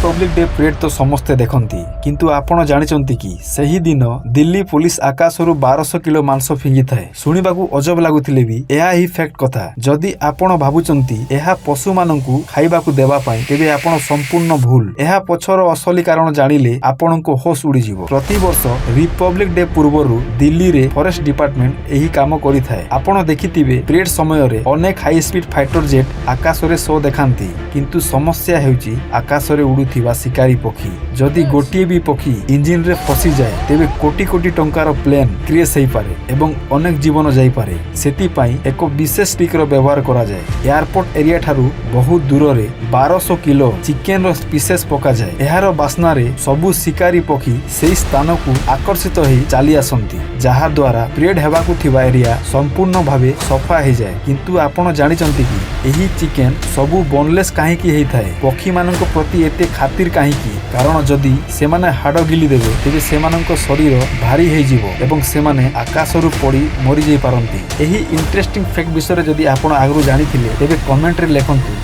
Republic day ପ୍ରେଡ୍ ତ ସମସ୍ତେ ଦେଖନ୍ତି, କିନ୍ତୁ ଆପଣ ଜାଣିଛନ୍ତି କି ସେହି ଦିନ ଦିଲ୍ଲୀ ପୋଲିସ ଆକାଶରୁ 1200 କିଲୋ ମାଂସ ଫିଙ୍ଗିଥାଏ? ଶୁଣିବାକୁ ଅଜବ ଲାଗୁଥିଲେ ବି ଏହା ହିଁ ଫ୍ୟାକ୍ଟ କଥା। ଯଦି ଆପଣ ଭାବୁଛନ୍ତି ଏହା ପଶୁମାନଙ୍କୁ ଖାଇବାକୁ ଦେବା ପାଇଁ, ତେବେ ଆପଣ ସମ୍ପୂର୍ଣ୍ଣ ଭୁଲ। ଏହା ପଛର ଅସଲି କାରଣ ଜାଣିଲେ ଆପଣଙ୍କ ହୋସ୍ ଉଡ଼ିଯିବ। ପ୍ରତିବର୍ଷ ରିପବ୍ଲିକ ଡେ ପୂର୍ବରୁ ଦିଲ୍ଲୀରେ ଫରେଷ୍ଟ ଡିପାର୍ଟମେଣ୍ଟ ଏହି କାମ କରିଥାଏ। ଆପଣ ଦେଖିଥିବେ, ପ୍ରେଡ୍ ସମୟରେ ଅନେକ ହାଇ ସ୍ପିଡ୍ ଫାଇଟର ଜେଟ୍ ଆକାଶରେ ଶୋ ଦେଖାନ୍ତି। କିନ୍ତୁ ସମସ୍ୟା ହେଉଛି ଆକାଶରେ ଉଡୁଥିବା ଶିକାରୀ ପକ୍ଷୀ। ଯଦି ଗୋଟିଏ ବି ପକ୍ଷୀ ଇଞ୍ଜିନରେ ଫସିଯାଏ, ତେବେ କୋଟି କୋଟି ଟଙ୍କାର ପ୍ଲେନ୍ କ୍ରେସ୍ ହେଇପାରେ ଏବଂ ଅନେକ ଜୀବନ ଯାଇପାରେ। ସେଥିପାଇଁ ଏକ ବିଶେଷ ଟ୍ରିକ୍ର ବ୍ୟବହାର କରାଯାଏ। ଏୟାରପୋର୍ଟ ଏରିଆ ଠାରୁ ବହୁତ ଦୂରରେ 1200 କିଲୋ ଚିକେନର ପିସେସ୍ ପକାଯାଏ। ଏହାର ବାସ୍ନାରେ ସବୁ ଶିକାରୀ ପକ୍ଷୀ ସେହି ସ୍ଥାନକୁ ଆକର୍ଷିତ ହେଇ ଚାଲି ଆସନ୍ତି, ଯାହା ଦ୍ୱାରା ପ୍ରେଡ୍ ହେବାକୁ ଥିବା ଏରିଆ ସମ୍ପୂର୍ଣ୍ଣ ଭାବେ ସଫା ହେଇଯାଏ। କିନ୍ତୁ ଆପଣ ଜାଣିଛନ୍ତି କି ଏହି ଚିକେନ ସବୁ ବୋନଲେସ୍ କାହିଁକି ହେଇଥାଏ? ପକ୍ଷୀମାନଙ୍କ ପ୍ରତି ଏତେ ଖାତିର କାହିଁକି? କାରଣ ଯଦି ସେମାନେ ହାଡ଼ ଗିଲି ଦେବେ, ତେବେ ସେମାନଙ୍କ ଶରୀର ଭାରି ହେଇଯିବ ଏବଂ ସେମାନେ ଆକାଶରୁ ପଡ଼ି ମରିଯାଇ ପାରନ୍ତି। ଏହି ଇଣ୍ଟରେଷ୍ଟିଂ ଫ୍ୟାକ୍ଟ ବିଷୟରେ ଯଦି ଆପଣ ଆଗରୁ ଜାଣିଥିଲେ, ତେବେ କମେଣ୍ଟରେ ଲେଖନ୍ତୁ।